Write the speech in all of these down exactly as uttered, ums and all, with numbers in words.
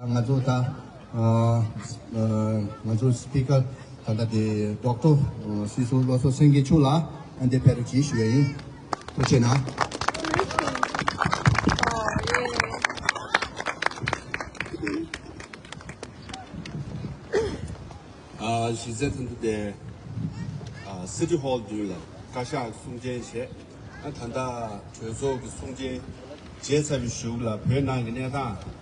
ང་ཚོ་ད་ཨ་ཨ་ང་ཚོ་སི་པི་ཀར་ད་ལྟ་དེ་ཌོག་ཊར་སྲིད་ཟུར་བློ་བཟང་སེང་གེ་མཆོག་ལ་ཨ་འདི་ཕེབས་རོགས་གྱིས་ཞུ་ཡ་ཡིན། ཐུགས་རྗེ་གནང་། ཨ་གཞི་རྩའི་ཐོག་ཏུ་དེ་ཨ་སི་ཊི་ཧོལ་མདུན་ལ་བཀའ་ཤག་གི་གསུང་ཆེན་བྱས། ཨ་ད་ལྟ་གྲོས་ཚོགས་ཀྱི་གསུང་ཆེན་བྱས་ཚར་བའི་གཞུག་ལ་བོད་ནང་གི་གནས་སྟངས།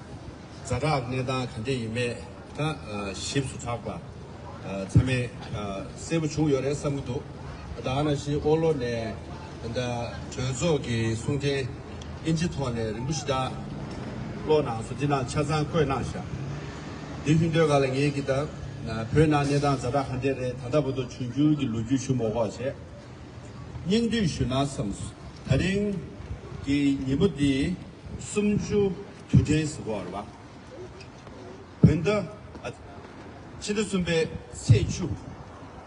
ཛ་དྲག་གནས་སྟངས་ག་འདྲ་ཡིན་མེད་ད་ཨ་ཞིབ་ཏུ་དྲག་པ་ཨ་ཚང་མས་ཨ་གསལ་པོ་བྱུང་ཡོད་རེད་བསམ་གྱི་འདུག་ད་ག་ནང་བཞིན་ཨོ་ལོ་ནས་ད་ལྟ་གྲོས་ཚོགས་ཀྱི་གསུང་ཆེན་ཨིན་ཇི་ཐོག་ནས་རིང་པོ་ཞེ་དྲག་ཀློག་གནང་སོང་། འདི་ནང་ཆ་ཚང་བཀོད་གནང་ཤག་འདི་ཡིན་དུས་ག་ལ་ངེད་ཀྱིས་ད་བོད་ནང་གནས་སྟངས་ཛ་དྲག་ག་འདྲ་རེད། ད་ལྟ་བར་དུ་བྱུང་རྒྱུ་གི་ལོ་རྒྱུས་ཞུ་མ་དགོས་བྱས། སྙིང་བསྡུས་ཞུ་ན་བསམས། ད་རིང་གི་ཉིན་མོ་འདི་གསུམ་བཅུ་དུས་དྲན་ཟེར་གོ་རེད་པ། བོད་ཟླ་ཨ་ཕྱི་ཟླ་གསུམ་པའི་ཚེས་བཅུ།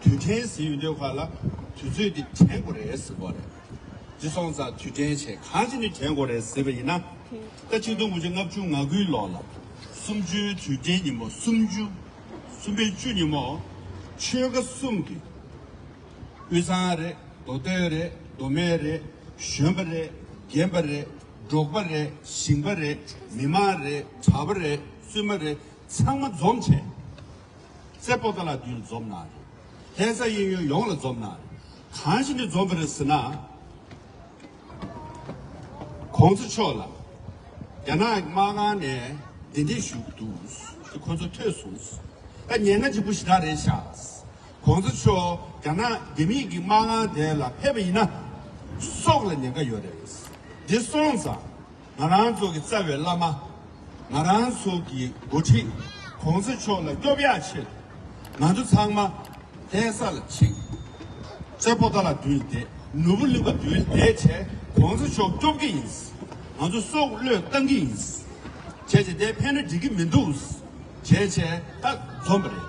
དུས་དྲན་ཟེར་ཡོང་དུས་ག་ལ་དུས་ཚོད་འདི་དྲན་དགོས་རེད་ཟེར་གོ་རེད། འདི་སོང་ཙང་དུས་དྲན་བྱས། གང་ཞིག་ནི་དྲན་དགོས་རེད་ཟེར་བ་ཡིན་ན། ད་ཆིག་སྟོང་དགུ་བརྒྱ་ལྔ་བཅུ་ང་དགུའི་ལོ་ལ་གསུམ་བཅུའི་དུས་དྲན་ཉིན་མོ། གསུམ་བཅུ། གསུམ་པའི་བཅུ་ཉིན་མོ། ཆོལ་ཁ་གསུམ་གྱི་དབུས་གཙང་རེད། མདོ་སྟོད་རེད། མདོ་སྨད་རེད། གཞོན་པ་རེད། རྒན་པ་རེད། འབྲོག་པ་རེད། ཞིང་པ་རེད། མི་མང་རེད། གྲྭ་པ་རེད། བཙུན་མ་རེད། ཚང་མ་འཛོམས་བྱས། རྩེ་པོ་ཏཱ་ལ་མདུན་འཛོམས་གནང་རེད། ལྷ་ས་གཡས་གཡོན་ཡོངས་ལ་འཛོམས་གནང་རེད། གང་ཞིག་ནས་འཛོམས་པ་རེད་ཟེར་ན། གོང་ས་མཆོག་ལ་རྒྱ་ནག་གི་དམག་ཁང་ནས་གདན་འདྲེན་ཞུ་གི་འདུག་དེ་ཁོ་ཚོ་ཐོས་སོང་། ད་ཉེན་ཁ་ལྗིད་པོ་ཞེ་དྲག་རེད་ཤག་གོང་ས་མཆོག་རྒྱ་ནག་རྒྱ་མི་གི་དམག་ཁང་དེ་ལ་ཕེབས་པ་ཡིན་ན་སྲོག་ལ་ཉེན་ཁ་ཡོད་རེད། འདི་སོང་ཙང་ང་རང་ཚོ་གི་རྩ་བའི་བླ་མ། ང་རང་ཚོ་གི་འགོ་ཁྲིད་གོང་ས་མཆོག་ལ་སྐྱོབ་ཡག་ཆེད་ང་ཚོ་ཚང་མ་ལྷ་ས་ལ་ཕྱིན། རྩེ་པོ་ཏཱ་ལ་མདུན་བསྡད། ནོར་བུ་གླིང་པ་མདུན་བསྡད་བྱས་གོང་ས་མཆོག་སྐྱོབ་ཀྱི་ཡིན། ང་ཚོ་སྲོག་བློས་བཏང་གི་ཡིན། བྱས་བྱས་དེ་ཕན་ན་འགྲིག་གི་མི་འདུག་བྱས་བྱས་ད་འཛོམས་པ་རེད།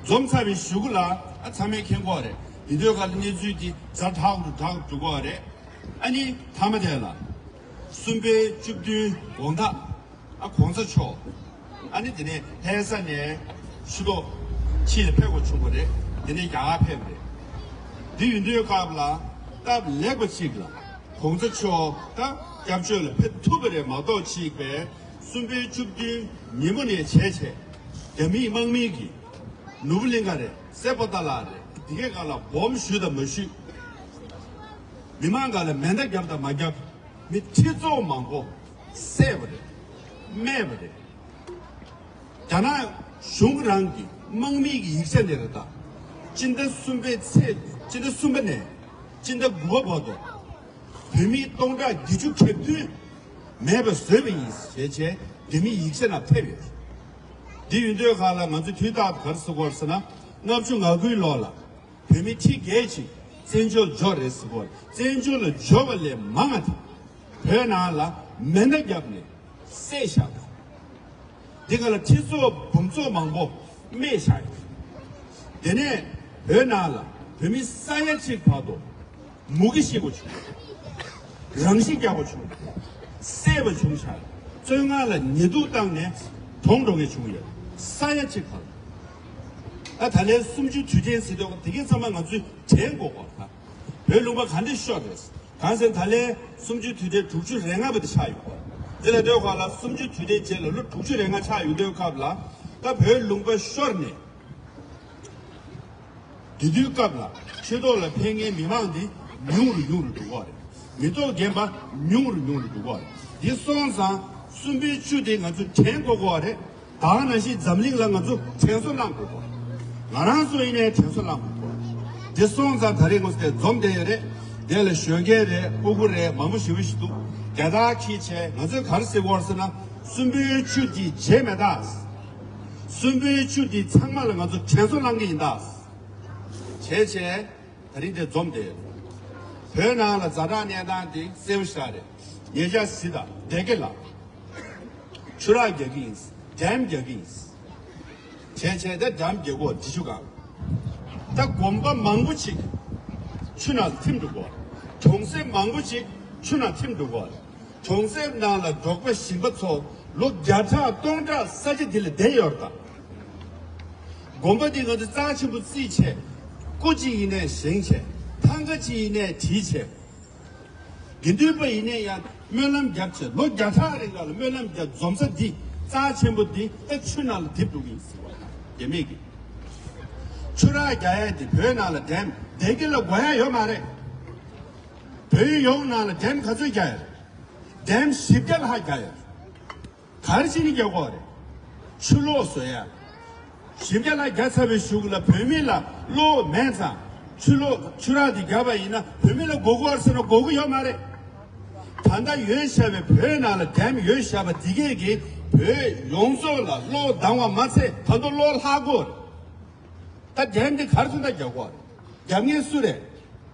འཛོམས་ཚར་བའི་གཞུག་གུ་ལ་ཨ་ཚང་མས་མཁྱེན་གྱི་ཡོད་རེད། དེ་དུས་ག་ལ་གནས་ཚུལ་འདི་ཛ་དྲག་ཏུ་དྲག་འགྲོ་གི་ཡོད་རེད། ཨ་ནི་མཐའ་མ་དེ་ལ་གསུམ་པའི་བཅུ་བདུན་དགོང་དག་ཨ་གོང་ས་མཆོག་ཨ་ནི་དེ་ནས་ལྷ་ས་ནས་ཕྱི་ལོགས་ཕྱི་ལ་ཕེབས་དགོས་བྱུང་བ་རེད། དེ་ནས་རྒྱ་གར་ཕེབས་པ་རེད། འདི་ཡིན་དུས་སྐབས་ལ་སྟབས་ལེགས་པ་ཅིག་ལ་གོང་ས་མཆོག་ད་སྐྱབས་བཅོལ་ལ་ཕེབས་ཐུབ་པ་རེད་མ་གཏོགས་ཅིག་པས་གསུམ་པའི་བཅུ་བདུན་ཉིན་མོ་ནས་བྱས་བྱས་རྒྱ་མིའི་དམག་མི་གིས་ནོར་བུ་གླིང་ཁ་རེད། སེ་པོ་ཏཱ་ལ་རེད། འདི་གའི་སྒང་ལ་སྦོམ་གཞུས་དང་མ་གཞུས། མི་མང་སྒང་ལ་མེ་མདའ་བརྒྱབ་དང་མ་བརྒྱབ། མི་ཁྲི་ཚོ་མང་པོ་བསད་པ་རེད། རྨས་པ་རེད། རྒྱ་ནག་གཞུང་རང་གི་དམག་མིའི་ཡིག་ཆ་ནས་རེད་ད། སྤྱི་ཟླ་གསུམ་པའི་ཚེས་སྤྱི་ཟླ་གསུམ་པ་ནས་སྤྱི་ཟླ་དགུ་པ་བར་དུ་བོད་མི་སྟོང་ཕྲག་བརྒྱད་ཅུ་གྱ་བདུན་མེད་པ་བཟོས་པ་ཡིན་ཞེས་བྱས་རྒྱ་མིའི་ཡིག་ཆ་ནང་ཕེབས་ཡོད། འདི་ཡིན་དུས་ག་ལ་ང་ཚོས་དུས་རྟག་ཏུ་ག་རེ་ཟེར་དགོས་ཟེར་ན། ལྔ་བཅུ་ང་དགུའི་ལོ་ལ་བོད་མི་ཁྲི་བརྒྱད་ཅིག་བཙན་བྱོལ་འབྱོར་རེད་ཟེར་དགོས། བཙན་བྱོལ་ལ་འབྱོར་བ་ལས་མང་བ་དེ་བོད་ནང་ལ་མེ་མདའ་བརྒྱབ་ནས་བསད་བཞག་པ། འདི་ག་ལ་ཁྲི་ཚོ་འབུམ་ཚོ་མང་པོ་རྨས་བཞག་ཡོད། དེ་ནས་བོད་ནང་ལ་བོད་མི་ས་ཡ་གཅིག་བར་དུ་མུ་གེ་ཤི་དགོས་བྱུང་། རང་ཤི་རྒྱག་དགོས་བྱུང་། བསད་པ་བྱུང་ཤག་བཙོན་ཁང་ལ་ཉལ་འདུག་བཏང་ནས་གྲོངས་འགྲོ་མཁན་བྱུང་ཡོད། ས་ཡ་གཅིག་བར། ད་ད་ལན་གསུམ་བཅུའི་དུས་དྲན་ཟེར་དུས་དེ་གའི་ཚང་མ་ང་ཚོས་དྲན་དགོས་པ་ད། བོད་ལུང་པ་ག་འདྲ་ཤོར་རེད། གང་ཟེར་ན་ད་ལན་གསུམ་བཅུའི་དུས་དྲན་དྲུག་ཅུ་རེ་ལྔ་པ་དེ་ཆགས་ཡོད་པ། དེ་ལ་ལྟོས་ག་ལ་གསུམ་བཅུའི་དུས་དྲན་རྗེས་ལ་ལོ་དྲུག་ཅུ་རེ་ལྔ་ཆགས་ཡོང་དུས་སྐབས་ལ་ད་བོད་ལུང་པ་ཤོར་ནས། དེ་དུས་སྐབས་ལ་ཕྱི་ཐོག་ལ་ཕེབས་མཁན་མི་མང་འདི་ཉུང་རུ་ཉུང་རུ་འགྲོ་གི་རེད། མི་ཐོག་རྒན་པ་ཉུང་རུ་ཉུང་རུ་འགྲོ་གི་རེད། འདི་སོང་ཙང་གསུམ་པའི་བཅུ་དེ་ང་ཚོ་དྲན་དགོས་ཀྱི་རེད། ད་ག་ནང་བཞིན་འཛམ་གླིང་ལ་ང་ཚོ་དྲན་གསོ་བསླང་དགོས་ཀྱི་རེད། ང་རང་ཚོ་ཡིན་ནའི་དྲན་གསོ་བསླང་དགོས་ཀྱི་རེད། འདི་སོང་ཙང་ད་རེས་ང་ཚོ་དེ་འཛོམས་བསྡད་ཡོད་རེད། དེ་ལ་གཞོན་སྐྱེས་རེད། སྤུ་གུ་རེད། མང་པོ་ཞེ་པོ་ཞིག་འདུག་རྒྱ་དར་འཁྱེར་བྱས་ང་ཚོས་ག་རེ་ཟེར་དགོས་རེད་ཟེར་ན། གསུམ་པའི་བཅུ་དེ་བརྗེད་མེད་ད། གསུམ་པའི་བཅུ་དེ་ཚང་མ་ལ་ང་ཚོ་དྲན་གསོ་བསླང་གི་ཡིན་ད། བྱས་བྱས། ད་རིང་དེ་འཛོམས་ཏེ། བོད་ནང་ལ་ཛ་དྲག་གནས་སྟངས་དེ་གསལ་པོ་ཞིག་རེད། ཉེ་ཆར་གཟི་དང་སྡེ་དགེ་ལ། ཆུ་རགས་རྒྱག་གི་ཡིན། ཌེམ་རྒྱག་གི་ཡིན། བྱས་བྱས་དེ་ཌེམ་རྒྱག་གོ་འབྲི་ཆུ་སྒང་། ད་དགོན་པ་མང་པོ་ཅིག་ཆུ་ནང་ཐིམ་འགྲོ་གོ། གྲོང་གསེབ་མང་པོ་ཅིག་ཆུ་ནང་ཐིམ་འགྲོ་གོ། གྲོང་གསེབ་ནང་ལ་འབྲོག་པ་ཞིང་པ་ཚོ་ ལོ་བརྒྱ་ཕྲག་སྟོང་ཕྲག་ས་ཆ་འདི་ལ་བསྡད་ཡོད་རེད་ད། དགོན་པ་འདི་ང་ཚོ་རྩ་ཆེན་པོ་བརྩིས་བྱས། སྐུ་གཅིག་ཡིན་ནའི་བཞེངས་བྱས། ཐང་ག་གཅིག་ཡིན་ནའི་བྲིས་བྱས། དགེ་འདུན་པ་ཡིན་ནའི་ཡང་སྨོན་ལམ་བརྒྱབ་བྱས། ལོ་བརྒྱ་ཕྲག་རིང་ལ་སྨོན་ལམ་བརྒྱབ། འཛོམས་ས་འདི་རྩ་ཆེན་པོ་འདི་ད་ཆུ་ནང་ལ་དེབ་འགྲོ་གི་ཡིན་ཟེར་བ་དང་། རྒྱ་མི་གི་ཆུ་རགས་རྒྱག་ཡ་འདི་བོད་ནང་ལ་ཌེམ་སྡེ་དགེ་ལ་དགོས་ཡ་ཡོད་མ་རེད། བོད་ཡོངས་ནང་ལ་ཌེམ་ག་ཚོད་རྒྱག་ཡ་རེད། ཌེམ་བཞི་བརྒྱ་ལྷག་རྒྱག་ཡ་རེད། ག་རེ་བྱས་ནས་རྒྱག་དགོས་རེད། ཆུ་གློག་བཟོ་ཡ། བཞི་བརྒྱ་ལྷག་རྒྱག་ཚར་བའི་གཞུག་ལ་བོད་མི་ལ་གློག་མེད་ཙང་། ཆུ་གློག་ཆུ་རགས་འདི་བརྒྱབ་པ་ཡིན་ན་བོད་མི་ལ་དགོས་ཀྱི་ཡོད་རེད་ཟེར་ན་དགོས་ཀྱི་ཡོད་མ་རེད། ད་ལྟ་ཡོད་བཞག་པའི་བོད་ནང་ལ་ཌེམ་ཡོད་བཞག་པ་འདི་གས་ཀྱིས་བོད་ཡོངས་རྫོགས་ལ་གློག་འདང་བ་མ་ཚད་ད་དུང་གློག་ལྷག་དགོས་རེད། ད་ཌེམ་འདི་ག་རེ་ཚོད་ད་རྒྱག་དགོས་རེད། རྒྱབ་ངེས་སུ་རེད།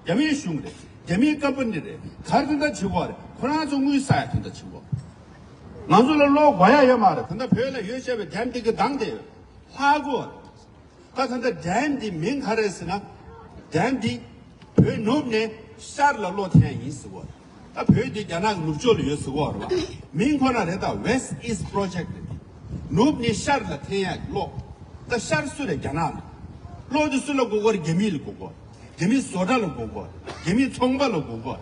རྒྱ་མིའི་གཞུང་རེད། རྒྱ་མིའི་ཀམ་པ་ནི་རེད། ག་རེ་ཚོད་ད་བྱེད་དགོས་རེད། ཁོ་རང་ཚོ་དངུལ་བསགས་ཡ་ཚོད་ད་བྱེད་དགོས། ང་ཚོ་ལ་གློག་དགོས་ཡ་ཡོད་མ་རེད། ད་ལྟ་བོད་ལ་ཡོད་བཞག་པའི་ཌེམ་འདི་གི་འདང་དེ་ཡོད། ལྷག་དགོས་རེད། ད་ད་ལྟ་ཌེམ་འདི་མིང་ག་རེ་ཟེར་ན། ཌེམ་འདི་བོད་ནུབ་ནས་ཤར་ལ་གློག་འཐེན་ཡ་ཡིན་ཟེར་གོ། ད་བོད་འདི་རྒྱ་ནག་གི་ནུབ་ཕྱོགས་ལ་ཡོད་ཟེར་གོ་རེད་བ། མིང་ཁོ་ན་རེད། ད་West East Project་རེད། ནུབ་ནས་ཤར་ལ་འཐེན་ཡ་གློག་ད་ཤར་སུ་རེད། རྒྱ་ནག་ལ། གློག་འདི་སུ་ལ་དགོས་གོ་རེད། རྒྱ་མི་ལ་དགོས་གོ། རྒྱ་མི་བཟོ་གྲྭ་ལ་དགོས་གོ། རྒྱ་མི་ཚོང་པ་ལ་དགོས་གོ།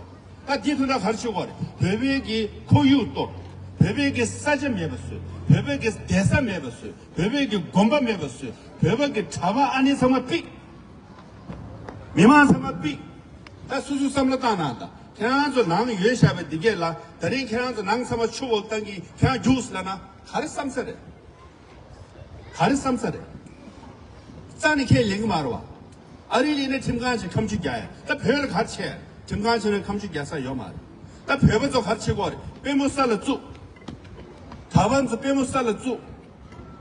ད་འདི་ཐོག་ད་ག་རེ་བྱེད་དགོས་རེད། བོད་པའི་གི་ཁོར་ཡུག་གཏོར། བོད་པའི་གི་ས་ཆ་མེད་པ་བཟོས། བོད་པའི་གི་བསྡད་ས་མེད་པ་བཟོས། བོད་པའི་གི་དགོན་པ་མེད་པ་བཟོས། བོད་པ་གི་གྲྭ་པ་ཨ་ནེ་ཚང་མ་ཕུད། མི་མང་ཚང་མ་ཕུད། ད་སོ་སོ་བསམ་བློ་བཏང་ན་ད། ཁྱེད་རང་ཚོ་ནང་ཡོད་བཞག་པའི་འདི་གས་ལ་ད་རིང་ཁྱེད་རང་ཚོ་ནང་ཚང་མ་ཆུ་འོག་བཏང་གི་ཁྱེད་རང་རྒྱུགས་ལབ་ན་ག་རེ་བསམ་ས་རེད། ག་རེ་བསམ་ས་རེད། རྩ་ནས་ཁས་ལེན་གི་མ་རེད་བ། ཨ་རི་ལ་ཡིན་ན་ཁྲིམས་ཁང་ཞིག་ཁ་མཆུ་རྒྱག་ཡ། ད་བོད་ལ་ག་རེ་བྱས། ཁྲིམས་ཁང་ཕྱིན་ན་ཁ་མཆུ་རྒྱག་ས་ཡོད་མ་རེད། ད་བོད་པ་ཚོ་ག་རེ་བྱེད་དགོས་རེད། དཔོན་པོ་ས་ལ་བཙུགས། གྲྭ་པ་ཚོ་དཔོན་པོ་ས་ལ་བཙུགས།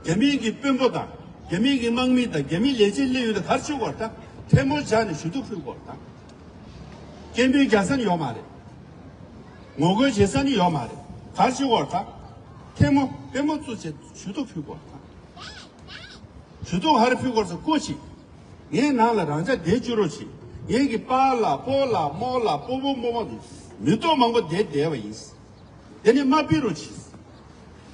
རྒྱ་མིའི་གི་དཔོན་པོ་དང་རྒྱ་མིའི་གི་དམག་མི་དང་རྒྱ་མིའི་ལས་བྱེད་སླེབས་ཡོད་ད་ག་རེ་བྱེད་དགོས་རེད། ད་ཐལ་མོ་སྦྱར་ནས་ཞུ་གཏུག་ཕུལ་དགོས་རེད་ད། སྐད་འབོད་རྒྱག་ས་ནི་ཡོད་མ་རེད། ངོ་རྒོལ་བྱེད་ས་ནི་ཡོད་མ་རེད། ག་རེ་བྱེད་དགོས་རེད་ད། ཐལ་མོ་དཔོན་པོ་བཙུགས་བྱས་ཞུ་གཏུག་ཕུལ་དགོས་རེད་ད། ཞུ་གཏུག་ཧ་རེ་ཕུལ་དགོས་ས་སྐུ་མཁྱེན། ངའི་ནང་ལ་རང་ཅག་བསྡད་བཅུག་རོགས་གྱིས། ངའི་གི་པཱ་ལགས་སྤོ་ལགས་རྨོ་ལགས་སྤོ་བོ་རྨོ་མོ་མི་ཐོག་མང་པོ་བསྡད་བསྡད་པ་ཡིན། དེ་ནི་མ་ཕུད་རོགས་གྱིས།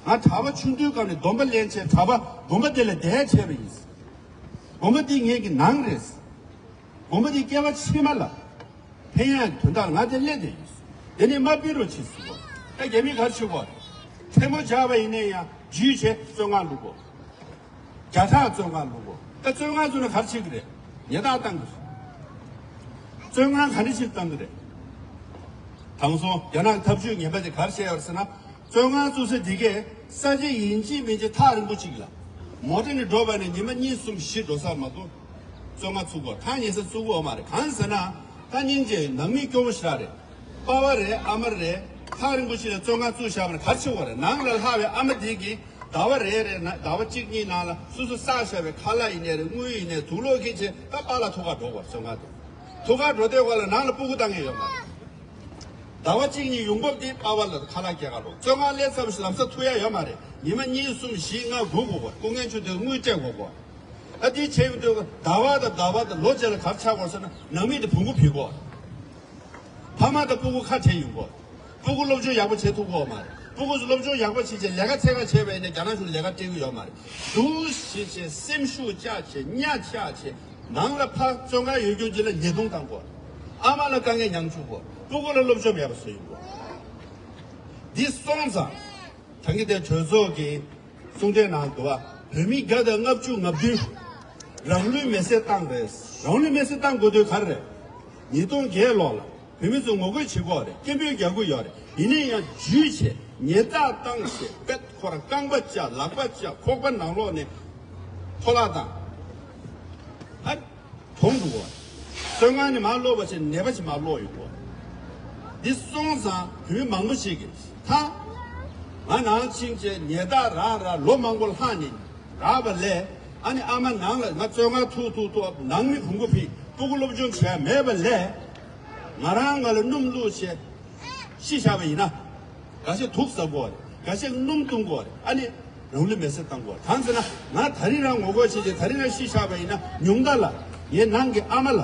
ང་གྲྭ་པ་ཆུང་དུས་སྐབས་ནས་སྡོམ་པ་ལེན་བྱས་གྲྭ་པ་དགོན་པ་དེ་ལ་བསྡད་བྱས་པ་ཡིན། དགོན་པ་འདི་ངའི་གི་ནང་རེད། དགོན་པ་འདི་སྐྱེ་བ་ཕྱི་མ་ལ་ཕན་ཡག་གི་དོན་དག་ལ་ང་དེ་སླེབས་བསྡད་ཡིན། དེ་ནི་མ་ཕུད་རོགས་གྱིས་ཟེར་གོ། ད་རྒྱ་མི་ག་རེ་བྱེད་གོ། ཐལ་མོ་སྦྱར་བ་ཡིན་ནའི་ཡང་འཇུས་བྱས་བཙོན་ཁང་བླུག་གོ། བརྒྱ་ཕྲག་བཙོན་ཁང་བླུག་གོ། ད་བཙོན་ཁང་བཙུགས་ན་ག་རེ་བྱེད་ཀྱི་རེད། ཉེས་རྡུང་བཏང་གི་རེད། བཙོན་ཁང་ག་འདྲ་ཞིག་བཏང་གི་རེད། དེང་སང་རྒྱ་ནག་གི་ཐབས་ཇུས་ངན་པ་དེ་ག་རེ་བྱས་ཡོད་ཟེར་ན། བཙོན་ཁང་བཙུགས་ས་འདི་གས་ས་ཆ་ཡིན་གཅིག་མིན་གཅིག་ཐག་རིང་པོ་གཅིག་ལ། མོ་ཊ་ནས་འགྲོ་བ་ནས་ཉི་མ་གཉིས་གསུམ་བཞི་འགྲོ་ས་མ་གཏོགས། བཙོན་ཁང་བཙུགས་དགོས། ཐག་ཉེ་ས་བཙུགས་དགོས་མ་རེད། གང་ཟེར་ན། ད་སྙིང་རྗེ་ནང་མི་སྐྱོ་བོ་ཞེ་དྲག་རེད། པ་ཕ་རེད། ཨ་མ་རེད། ཐག་རིང་པོ་ཞིག་ལ་བཙོན་ཁང་བཙུགས་བཞག་པ་ན་ག་རེ་བྱེད་དགོས་རེད། ནང་ལ་ལྷག་པའི་ཨ་མ་དེ་གིས་ཟླ་བ་རེ་རེ་ན་ཟླ་བ་གཅིག་གཉིས་ནང་ལ་སོ་སོ་བསགས་བཞག་པའི་ཁ་ལག་ཡིན་ནའི་རེད། དངུལ་ཡིན་ནའི་དུག་ལོག་གིས་བྱས། ད་པཱ་ལགས་ཐུག་ག་འགྲོ་དགོས། བཙོན་ཁང་དུ་ཐུག་ག་འགྲོ་དུས་སྐབས་ལ་ནང་ལ་སྤུ་གུ་བཏང་མཁན་ཡོད་མ་རེད། ཟླ་བ་གཅིག་གཉིས་ཡོང་འབབ་དེ་པཱ་ཕ་ལ་ཁ་ལག་སྐྱེལ་ག་འགྲོ། བཙོན་ཁང་སླེབས་ཚར་བ་ཞིག་ལམ་སང་ཐུག་ཡ་ཡོད་མ་རེད། ཉི་མ་གཉིས་གསུམ་བཞི་ལྔ་སྒུག་དགོས་གོ། སྐུ་ངལ་ཆུ་དེ་དངུལ་སྤྲད་དགོས་གོ། ཨ་དེ་བྱས་ཡོང་དུས་ཟླ་བ་དང་ཟླ་བ་དང་ལོ་རྗེས་ལ་ག་རེ་ཆགས་དགོས་ཟེར་ན། ནང་མི་དེ་བོང་གུ་ཕུད་དགོས། ཕ་མ་དང་སྤུ་གུ་ཁ་བྲལ་ཡོང་གོ། སྤུ་གུ་སློབ་སྦྱོང་ཡག་པོ་བྱེད་ཐུབ་ཀྱི་ཡོད་མ་རེད། སྤུ་གུ་ཚོ་སློབ་སྦྱོང་ཡག་པོ་བྱེད་ཆེད་ལས་ཀ་འཚོལ་ག་བྱས་པ་ཡིན་ན་རྒྱ་ནག་གཞུང་ལས་ཀ་སྤྲད་ཀྱི་ཡོད་མ་རེད། སྡུག་ཤི་ཆེད། སེམས་ཤུགས་བཅག་ཆེད། གཉའ་བཅག་ཆེད། ནང་ལ་ཕར་བཙོན་ཁང་ཡོད་རྒྱུ་ཅིག་ལ་ཉེས་རྡུང་བཏང་གོ། ཨ་མ་ལ་དཀའ་ངལ་མྱངས་བཅུག་གོ། སྤུ་གུ་ལ་སློབ་སྦྱོང་མེད་པ་བཟོས་ཡོང་གོ། འདི་སོང་ཙང་། ད་གིན་དེ་གྲོས་ཚོགས་ཀྱི་གསུང་དོན་ནང་འདུག་བ། བོད་མི་བརྒྱ་དང་ལྔ་བཅུ་ང་བདུན་རང་ལུས་མེར་སྲེག་བཏང་རེད། རང་ལུས་མེར་སྲེག་བཏང་དགོས་དོན་ག་རེ་རེད། ཉིས་སྟོང་བརྒྱད་ལོ་ལ་བོད་མི་ཚོ་ངོ་རྒོལ་བྱེད་ཀྱི་ཡོད་རེད། སྐད་འབོད་རྒྱག་གི་ཡོད་རེད། ཡིན་ན་ཡང་འཇུས་བྱས་ཉེས་རྡུང་བཏང་བྱས། དཔེ་ཁོ་རང་རྐང་པ་བཅག་ལག་པ་བཅག་ཁོག་པ་ནང་ལོགས་ནས་འཕྲོ་བརླག་བཏང་། ཨ། གྲོངས་འདུག་གོ། བཙོན་ཁང་ནས་མར་སློག་པ་བྱས་ནད་པ་ཞིག་མར་སློག་ཡོང་གོ། འདི་སོང་ཙང་བོད་མི་མང་པོ་ཞིག་གིས་ད་ང་ནང་ཕྱིན་བྱས་ཉེས་རྡུང་རག་རག་ལོ་མང་པོ་ལྷག་ནས་རག་པ་ལས། ཨ་ནི་ཨ་མ་ནང་ལ་ང་བཙོན་ཁང་ཐུག་ཐུག་ཐུག་ནང་མི་བོང་གུ་ཕུད། སྤུ་གུ་སློབ་སྦྱོང་བྱས་མེད་པ་ལས། ང་རང་ང་ལ་སྣུམ་བླུགས་བྱས། ཤི་བཞག་པ་ཡིན་ན། འགའ་ཤས་དུག་ཟ་དགོས་རེད། འགའ་ཤས་སྣུམ་བཏུང་དགོས་རེད། ཨ་ནི་རང་ལུས་མེར་སྲེག་བཏང་དགོས་རེད། གང་ཟེར་ན་ང་ད་རིང་རང་ངོ་རྒོལ་བྱེད་ཅིག་ད་རིང་རང་ཤི་བཞག་པ་ཡིན་ན་ཉུང་མཐའ་ལ་ངའི་ནང་གི་ཨ་མ་ལ་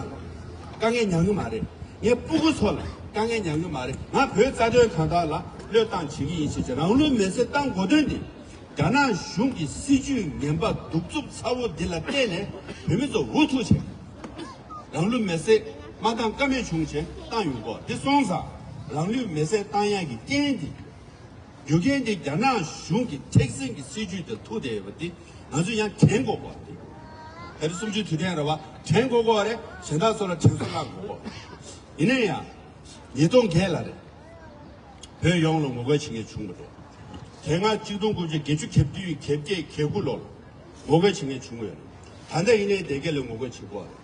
དཀའ་ངལ་མྱང་གི་མ་རེད། ངའི་སྤུ་གུ་ཚོ་ལ་དཀའ་ངལ་མྱང་གི་མ་རེད། ང་བོད་རྩ་དོན་གང་དག་ལ་ བློས་བཏང་བྱེད་ཀྱི་ཡིན་ཞེས་བྱས། རང་ལུས་མེར་སྲེག་བཏང་དགོས་དོན་འདི་རྒྱ་ནག་གཞུང་གི་སྲིད་ཇུས་ངན་པ་གདུག་རྩུབ་ཚ་བོ་འདི་ལ་བརྟེན་ནས་བོད་མི་ཚོ་འུ་ཐུག་བྱས། རང་ལུས་མེར་སྲེག་མ་བཏང་ཀ་མེད་བྱུང་བྱས་བཏང་ཡོང་གོ། འདི་སོང་ཙང་རང་ལུས་མེར་སྲེག་བཏང་ཡག་གི་རྐྱེན་འདི། རྒྱུ་རྐྱེན་འདི་རྒྱ་ནག་གཞུང་གི་མཁྲེགས་འཛིན་གྱི་སྲིད་ཇུས་དང་ཐུག་བསྡད་ཡོད་པ་འདི་ང་ཚོས་ཡང་དྲན་དགོས་པ་འདི། ད་རེས་གསུམ་བཅུའི་དུས་དྲན་རེད་བ། དྲན་དགོས་དགོས་པ་རེད། གཞན་དག་ཚོ་ལ་དྲན་གསོ་བསླང་དགོས་པ། ཡིན་ན་ཡང་། ཉིས་སྟོང་བརྒྱད་ལ་རེད། བོད་ཡོངས་ལ་ངོ་རྒོལ་བྱེད་མཁན་བྱུང་མ་འགྲོ། དེ་སྔ་གཅིག་སྟོང་དགུ་བརྒྱ་བརྒྱད་ཅུ་གྱ་བདུན་གྱ་བརྒྱད་གྱ་དགུ་ལོར་ངོ་རྒོལ་བྱེད་མཁན་བྱུང་ཡོད་རེད། ད་ལྟ་ཡིན་ནའི་སྡེ་དགེ་ལ་ངོ་རྒོལ་བྱེད་དགོས་རེད།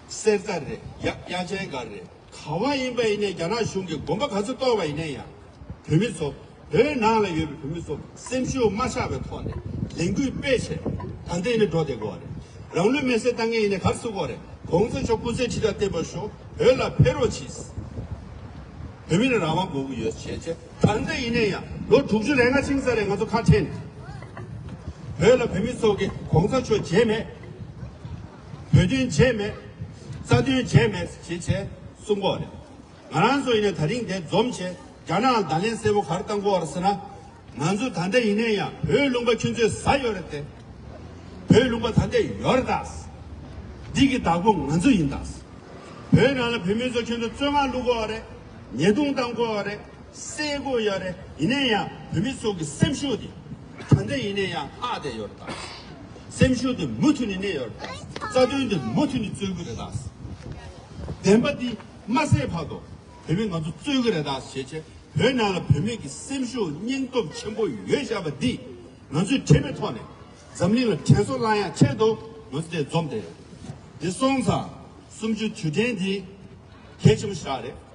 གསེར་རྟ་རེད། ཡ་ཡ་ཆེན་སྒར་རེད། ག་བ་ཡིན་པ་ཡིན་ནའི་རྒྱ་ནག་གཞུང་གིས་དགོན་པ་ག་ཚོད་གཏོར་བ་ཡིན་ནའི་ཡང་། བོད་མི་ཚོ། བོད་ནང་ལ་ཡོད་པའི་བོད་མི་ཚོ་སེམས་ཤུགས་མ་ཆག་པའི་ཐོག་ནས་ལས་འགུལ་སྤེལ་བྱས། ད་ལྟ་ཡིན་ནའི་འགྲོ་བསྡད་དགོས་རེད། རང་ལུས་མེར་སྲེག་བཏང་མཁན་ཡིན་ནའི་ག་རེ་ཟེར་དགོས་རེད། གོང་ས་མཆོག་སྐུ་ཚེ་ཁྲི་ཕྲག་བརྟན་པར་ཤོག་བོད་ལ་ཕེབས་རོགས་གྱིས། བོད་མི་ལ་རང་དབང་དགོས་ཀྱི་ཡོད་བྱས་བྱས། ད་ལྟ་ཡིན་ནའི་ཡང་ལོ་དྲུག་ཅུ་རེ་ལྔ་ཕྱིན་ཚར་རེད། ང་ཚོ་ཁ་བྲལ་ནས། བོད་ལ་བོད་མི་ཚོ་གིས་གོང་ས་མཆོག་མཇལ་མེད། བོད་དོན་མཇལ་མེད། རྩ་དོན་མཇལ་མེད་ཅེས་བྱས་གསུང་གི་ཡོད་རེད། ང་རང་ཚོ་ཡིན་ན་ད་རིང་དེ་འཛོམས་བྱས་རྒྱ་ནག་ལ་བརྡ་ལན་གསལ་པོ་ག་རེ་བཏང་གི་ཡོད་རེད་ཟེར་ན། ང་ཚོ་ད་ལྟ་ཡིན་ནའི་ཡང་བོད་ལུང་པ་ཁྱོད་ཚོས་ཟ་ཡོད་རེད་དེ། བོད་ལུང་པ་ད་ལྟ་ཡོད་རེད་ད། འདི་གི་བདག་པོ་ང་ཚོ་ཡིན་ད། བོད་ནང་ལ་བོད་མི་ཚོ་ཁྱོད་ཚོ་བཙོན་ཁང་བླུག་གི་ཡོད་རེད། ཉེས་རྡུང་བཏང་གི་ཡོད་རེད། བསད་དགོས་ཡོད་རེད། ཡིན་ནའི་ཡང་བོད་མི་ཚོ་གི་སེམས་ཤུགས་དེ་ད་ལྟ་ཡིན་ནའི་ཡང་ལྷག་བསྡད་ཡོད་རེད་ད། སེམས་ཤུགས་དེ་མུ་མཐུད་ནས་གནས་ཡོད་རེད་ད། རྩ་དོན་དེ་མུ་མཐུད་ནས་རྩོད་ཀྱི་རེད་ད། བདེན་པ་འདི་མ་གསལ་བར་དུ་བོད་མི་ང་ཚོ་རྩོད་ཀྱི་རེད་ད་ཞེས་བྱས། བོད་ནང་ལ་བོད་མི་གི་སེམས་ཤུགས་སྙིང་སྟོབས་ཆེན་པོ་ཡོད་བཞག་པ་འདི་ང་ཚོས་དྲན་པའི་ཐོག་ནས་འཛམ་གླིང་ལ་དྲན་གསོ་བསླང་ཡག་ཆེད་དུ་ང་ཚོ་དེ་འཛོམས་བསྡད་ཡོད། དེ་སོང་ཙང་གསུམ་བཅུའི་དུས་དྲན་འདི་གལ་ཆེན་པོ་ཞིག་རེད།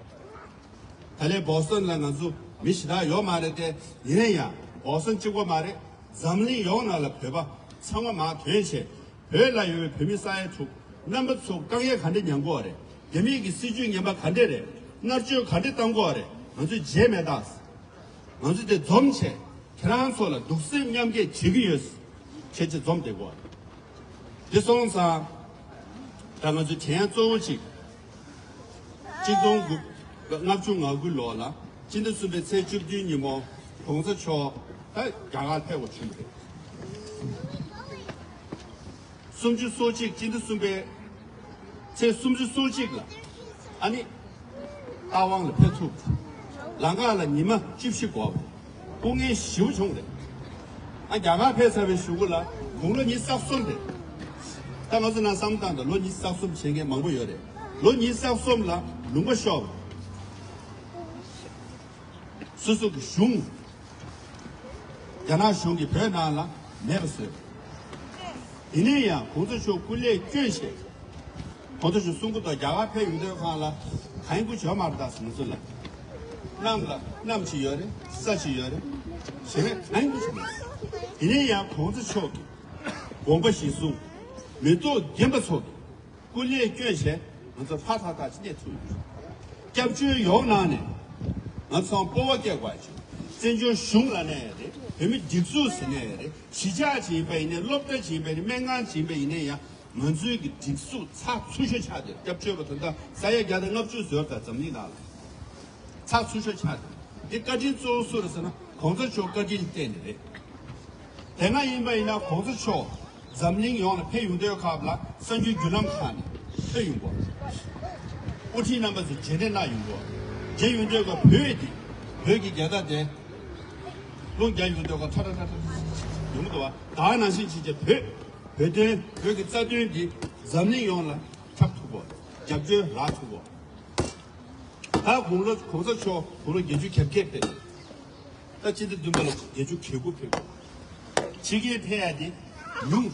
ད་ལན་བོ་སི་ཊོན་ལ་ང་ཚོ་མི་ཞེ་དྲག་ཡོད་མ་རེད་དེ། ཡིན་ན་ཡང་བོ་སི་ཊོན་གཅིག་པོ་མ་རེད། འཛམ་གླིང་ཡོངས་ནང་ལ་བོད་པ་ཚང་མ་མར་ཐོན་བྱས། བོད་ལ་ཡོད་པའི་བོད་མི་ས་ཡ་དྲུག་རྣམ་པ་ཚོ་དཀའ་ངལ་ག་འདྲ་མྱངས་གི་ཡོད་རེད། རྒྱ་མི་གི་སྲིད་ཇུས་ངན་པ་ག་འདྲ་རེད། མནར་གཅོད་ག་འདྲ་བཏང་གི་ཡོད་རེད། ང་ཚོས་མཇལ་མེད་ད། ང་ཚོས་དེ་འཛོམས་བྱས་ཁྱེད་རང་ཚོ་ལ་གདུང་སེམས་མཉམ་སྐྱེད་བྱེད་ཀྱི་ཡོད་ཟེར་བྱས་འཛོམས་བསྡད་ཀྱི་ཡོད་རེད། དེ་སོང་ཙང་ད་ང་ཚོས་དྲན་ཡག་གཙོ་བོ་གཅིག་གཅིག་སྟོང་དགུ་ལྔ་བཅུ་ང་དགུ་ལོ་ལ་སྤྱི་ཟླ་གསུམ་པའི་ཚེས་བཅུ་བདུན་ཉིན་མོ་གོང་ས་མཆོག་ད་རྒྱ་གར་ཕེབས་པ་བྱུང་རེད། སུམ་ཅུ་སོ་གཅིག་སྤྱི་ཟླ་གསུམ་པའི་ཚེས་སུམ་ཅུ་སོ་གཅིག་ལ་ཨ་ནི་རྟ་དབང་ལ་ཕེབས་ཐུབ། ལམ་ཁ་ལ་ཉི་མ་བཅུ་བཞི་འགོར་བ་རེད། སྐུ་ངལ་ཞེ་པོ་བྱུང་རེད། ཨ་རྒྱ་གར་ཕེབས་ཚར་བའི་གཞུག་གུ་ལ་དགུང་ལོ་ཉི་ཤུ་རྩ་གསུམ་རེད། ད་ང་ཚོ་ནང་བསམ་བཏང་དང་ལོ་ཉི་ཤུ་རྩ་གསུམ་བྱེད་མཁན་མང་པོ་ཡོད་རེད། ལོ་ཉི་ཤུ་རྩ་གསུམ་ལ་ལུང་པ་ཤོར་བ་རེད། སོ་སོ་གི་གཞུང་། རྒྱ་ནག་གཞུང་གིས་བོད་ནང་ལ་མེད་པ་བཟོས། དེ་ནས་ཡང་གོང་ས་མཆོག་སྐུ་ལས་བསྐྱོན་བྱས། གོང་ས་མཆོག་གསུང་གི་འདུག་རྒྱ་གར་ཕེབས་ཡོང་དུས་སྒང་ལ་གང་ཡང་གོ་ཆོད་མ་རེད་ད་ཟེར་ང་ཚོ་ལ། གནམ་ལ་གནམ་ཅིག་ཡོད་རེད། ས་ཅིག་ཡོད་རེད། གཞན་པ་གང་ཡང་གོ་ཆོད་མ་རེད། དེ་ནས་ཡང་གོང་ས་མཆོག་གི་དགོངས་པ་གཞིར་བཟུང་མི་ཐོག་རྒན་པ་ཚོ་གི་སྐུ་ལས་བསྐྱོན་བྱས་ང་ཚོ་ཧྲ་ཐག་ཐག་ཅིག་གནས་ཐུབ་ཡོད། སྐྱབས་བཅོལ་ཡོངས་ནང་ནས་ང་ཚོ་སྤོབས་པ་སྐྱེ་དགོས་ཡ་ཅིག་བཙན་བྱོལ་གཞུང་ལ་གནས་ཡ་རེད། བོད་མི་སྒྲིག་འཛུགས་ཟེར་གནས་ཡ་རེད། གཞིས་ཆགས་ཅིག་ཡིན་པ་ཡིན་ནའི་སློབ་གྲྭ་ཅིག་ཡིན་པ་ཡིན་ནའི་སྨན་ཁང་ཅིག་ཡིན་པ་ཡིན་ནའི་ཡང་ང་ཚོའི་གི་སྒྲིག་འཛུགས་ཚགས་ཚུད་ཤོས་ཆགས་བསྡད། སྐྱབས་བཅོལ་བ་ད་ལྟ་ས་ཡ་བརྒྱ་དང་ལྔ་བཅུ་ཟིན་ད་འཛམ་གླིང་ནང་ལ། ཚགས་ཚུད་ཤོས་ཆགས་འདུག་འདི་བཀའ་དྲིན་གཙོ་བོ་སུ་རེད་ཟེར་ན་གོང་ས་མཆོག་བཀའ་དྲིན་བརྟེན་ནས་རེད། དེ་སྔ་ཡིན་པ་ཡིན་ན་གོང་ས་མཆོག་འཛམ་གླིང་ཡོངས་ལ་ཕེབས་ཡོང་དུས་སྐབས་ལ་གསར་འགྱུར་བརྒྱུད་ལམ་ཁག་ནས་ཕེབས་ཡོང་གོ། དབུ་ཁྲིད་རྣམ་པ་ཚོས་མཇལ་འཕྲད་གནང་ཡོང་གོ། མཇལ་ཡོང་དུས་སྐབས་བོད་དེ་བོད་ཀྱི་རྒྱལ་དར་དེ་རླུང་རྒྱག་ཡོང་དུས་སྐབས་ཁྲ་ཁྲ་ཁྲ་ཁྲ་ཡོང་གི་འདུག་བ། ད་ནང་བཞིན་བྱས་བྱས་བོད་བོད་དོན་བོད་ཀྱི་རྩ་དོན་འདི་འཛམ་གླིང་ཡོངས་ལ་འཁྱབ་ཐུབ་གོ། རྒྱབ་སྐྱོར་རག་ཐུབ་གོ། ད་དགུང་ལོ་གོང་ས་མཆོག་དགུང་ལོ་བརྒྱད་ཅུ་གྱ་བརྒྱད་ཕེབས། ད་སྤྱི་ཟླ་བདུན་པ་ལ་བརྒྱད་ཅུ་གྱ་དགུ་ཕེབས། ཕྱི་རྒྱལ་ཕེབས་ཡ་དེ་ཉུང་།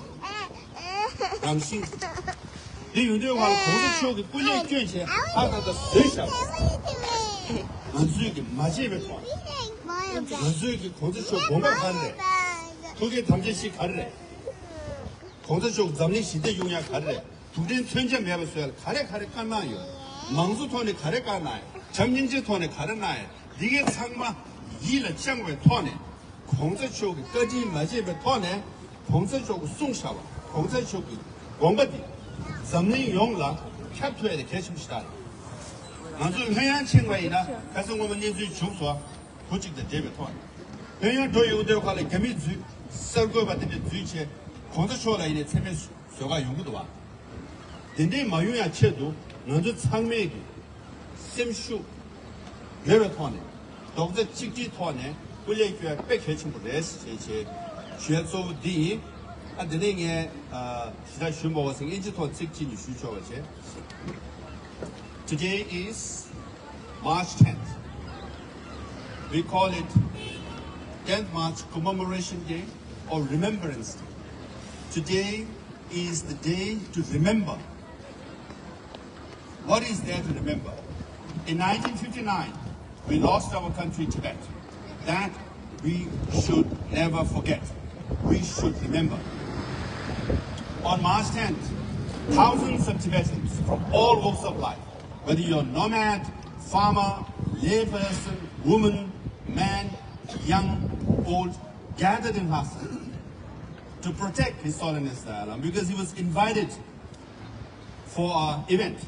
རང་བཞིན། དེ་ཡོང་དུས་སྒང་ལ་གོང་ས་མཆོག་གིས་སྐུ་ལས་བསྐྱོན་བྱས་ཧ་ད་ད་བཟོས་བཞག་ང་ཚོས་ཀྱི་མ་བརྗེད་པའི་ཐོག་ནས། ང་ཚོས་ཀྱི་གོང་ས་མཆོག་དགོངས་པ་ག་རེ་རེད། ཐུགས་འགན་དམ་བཅའ་བཞི་ག་རེ་རེད། གོང་ས་མཆོག་འཛམ་གླིང་ཞི་བདེ་ཡོང་ཡ་ག་རེ་རེད། དུག་སྦྲེལ་མཚོན་ཆ་མེད་པ་བཟོ་ཡ་ལ་ག་རེ་ག་རེ་བཀའ་གནང་ཡོད། མང་གཙོ་ཐོག་ནས་ག་རེ་བཀའ་གནང་ཡོད། བྱམས་སྙིང་རྗེ་ཐོག་ནས་ག་རེ་གནང་ཡོད། འདི་གའི་ཚང་མ་ཡིད་ལ་བཅངས་པའི་ཐོག་ནས་གོང་ས་མཆོག་གི་བཀའ་དྲིན་མ་བརྗེད་པའི་ཐོག་ནས་གོང་ས་མཆོག་གི་གསུང་བཞག་པ་གོང་ས་མཆོག་གི་དགོངས་པ་འདི་འཛམ་གླིང་ཡོངས་ལ་ཁྱབ་ཐུབ་ཡ་དེ་གལ་ཆེན་པོ་ཞིག་རེད། ང་ཚོ་ལྷོད་ཡངས་ཕྱིན་པ་ཡིན་ན་ཁ་སང་སྔོན་མ་གནས་ཚུལ་བྱུང་སོང་། བུ་གཅིག་དང་འབྲེལ་བའི་ཐོག་ནས། ཕན་ཡོན་འགྲོ་ཡོང་དུས་ཁ་ལ་རྒྱ་མིས་འཛུལ། གསར་འགོད་པ་དེ་འདྲ་འཛུལ་བྱས་གོང་ས་མཆོག་ལ་ཡིན་ནའི་མཚན་སྨད་བཟོ་ག་ཡོང་གི་འདུག་བ། དེ་འདྲའི་མ་ཡོང་ཡ་ཆེད་དུ་ང་ཚོ་ཚང་མས་ཀྱི་སེམས་ཤུགས་ཡོད་པའི་ཐོག་ནས། རྡོག་རྩ་གཅིག་སྒྲིལ་ཐོག་ནས་སྐུ་ལས་བསྐྱོན་ཡ་དཔེ་གལ་ཆེན་པོ་རེད་ཞེས་བྱས་ཞུ་ཡ་གཙོ་བོ་འདི་ཡིན། ཨ་དེ་ནས་ངས་ཨ་ཞུ་ད་ཞུ་མ་བ་ཟིན་ཨིན་ཇི་ཐོག་ཚིག་གཅིག་གཉིས་ཞུ་ཆོག་པ་བྱས། Today is March tenth. We call it tenth March Commemoration Day or Remembrance Day. Today is the day to remember. What is there to remember? In nineteen fifty-nine, we lost our country, Tibet. That we should never forget. We should remember. On March tenth, thousands of Tibetans from all walks of life, whether you're nomad, farmer, layperson, woman, man, young, old, gathered in Lhasa to protect His Holiness Dalai Lama because he was invited for an event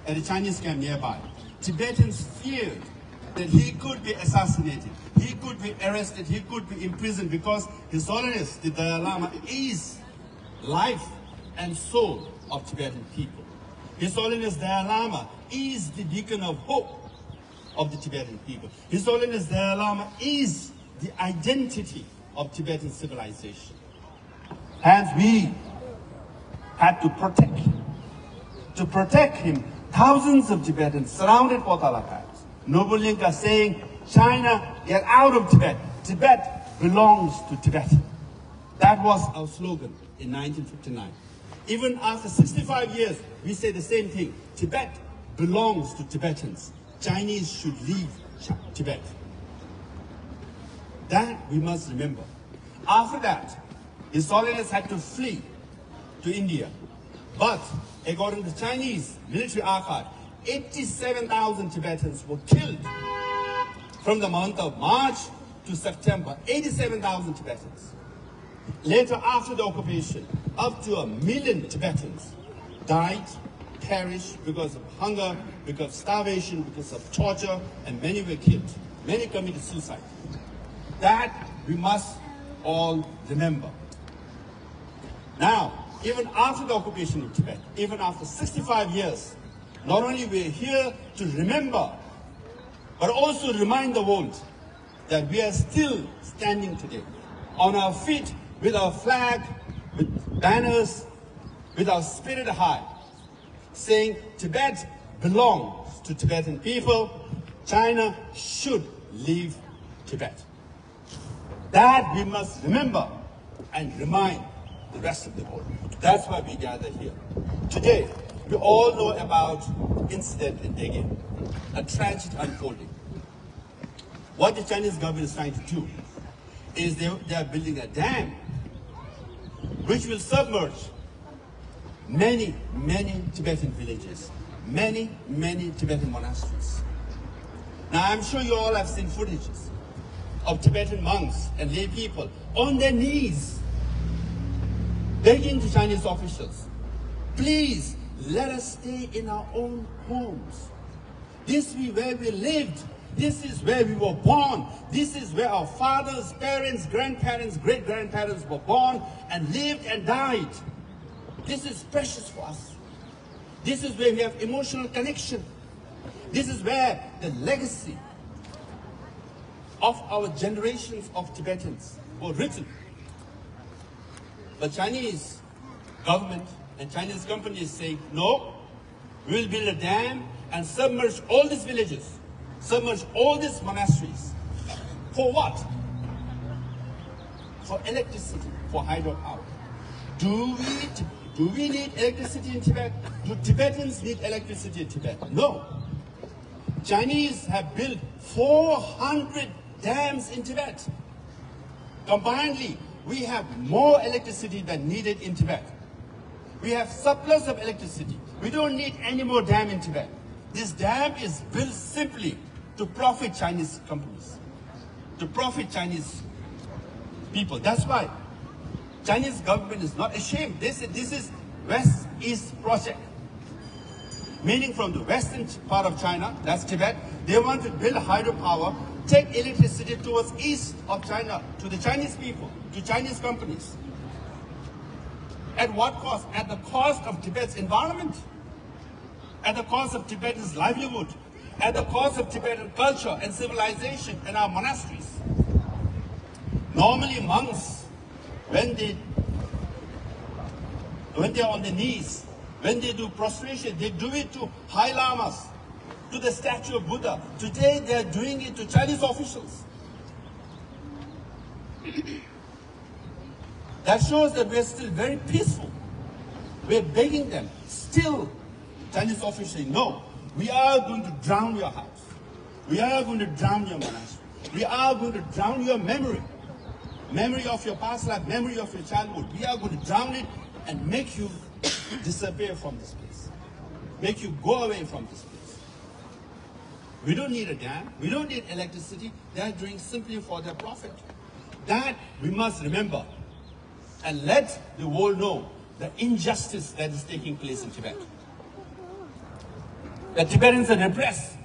at a Chinese camp nearby. Tibetans feared that he could be assassinated, he could be arrested, he could be imprisoned because His Holiness the Dalai Lama is life and soul of Tibetan people. His Holiness Dalai Lama is the beacon of hope of the Tibetan people. His Holiness Dalai Lama is the identity of Tibetan civilization. Hence, we had to protect. To protect him, thousands of Tibetans surrounded Potala Pass. Noble Yinka saying, "China, get out of Tibet. Tibet belongs to Tibet." That was our slogan in nineteen fifty-nine. Even after sixty-five years, we say the same thing. Tibet belongs to Tibetans. Chinese should leave Ch- Tibet. That we must remember. After that, His Holiness had to flee to India. But according to Chinese military archive, eighty-seven thousand Tibetans were killed from the month of March to September. Eighty-seven thousand Tibetans. Later, after the occupation, up to a million Tibetans died, perished because of hunger, because of starvation, because of torture, and many were killed. Many committed suicide. That we must all remember. Now, even after the occupation of Tibet, even after sixty-five years, not only we are here to remember, but also remind the world that we are still standing today on our feet with our flag, with banners, with our spirit high, saying Tibet belongs to Tibetan people. China should leave Tibet. That we must remember and remind the rest of the world. That's why we gather here. Today, we all know about incident in Dege, a tragic unfolding. What the Chinese government is trying to do is they, they are building a dam which will submerge many, many Tibetan villages, many, many Tibetan monasteries. Now, I'm sure you all have seen footages of Tibetan monks and lay people on their knees begging to Chinese officials, "Please let us stay in our own homes. This is where we lived. This is where we were born. This is where our fathers, parents, grandparents, great grandparents were born and lived and died. This is precious for us. This is where we have emotional connection. This is where the legacy of our generations of Tibetans were written." But Chinese government and Chinese companies say, "No, we will build a dam and submerge all these villages, submerge all these monasteries." For what? For electricity, for hydropower. Do we, do we need electricity in Tibet? Do Tibetans need electricity in Tibet? No. Chinese have built four hundred dams in Tibet. Combinedly, we have more electricity than needed in Tibet. We have surplus of electricity. We don't need any more dam in Tibet. This dam is built simply to profit Chinese companies, to profit Chinese people. That's why Chinese government is not ashamed. They say this is West East project, meaning from the western part of China, that's Tibet. They want to build a hydropower Take electricity towards east of China, to the Chinese people, to Chinese companies. At what cost? At the cost of Tibet's environment, at the cost of Tibetans' livelihood, at the cost of Tibetan culture and civilization and our monasteries. Normally, monks, when they when they are on their knees, when they do prostration, they do it to high lamas, to the statue of Buddha. Today, they are doing it to Chinese officials. That shows that we are still very peaceful. We are begging them. Still, Chinese officials say, "No, we are going to drown your house. We are going to drown your monastery. We are going to drown your memory. Memory of your past life, memory of your childhood. We are going to drown it and make you disappear from this place. Make you go away from this place." We don't need a dam. We don't need electricity. They are doing simply for their profit. That we must remember and let the world know the injustice that is taking place in Tibet. The Tibetans are repressed.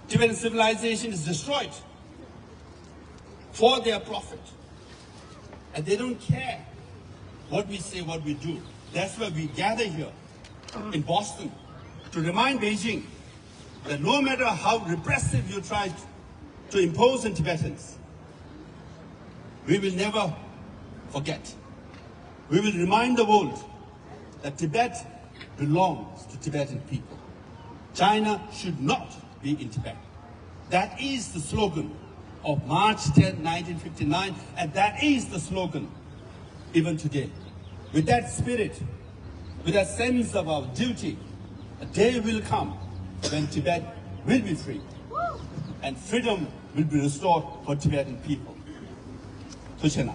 Tibetan civilization is destroyed for their profit. And they don't care what we say, what we do. That's why we gather here in Boston to remind Beijing that no matter how repressive you try to impose on Tibetans, we will never forget. We will remind the world that Tibet belongs to Tibetan people. China should not be in Tibet. That is the slogan of March tenth, nineteen fifty-nine, and that is the slogan even today. With that spirit, with that sense of our duty, a day will come when Tibet will be free and freedom will be restored for Tibetan people. Tushena.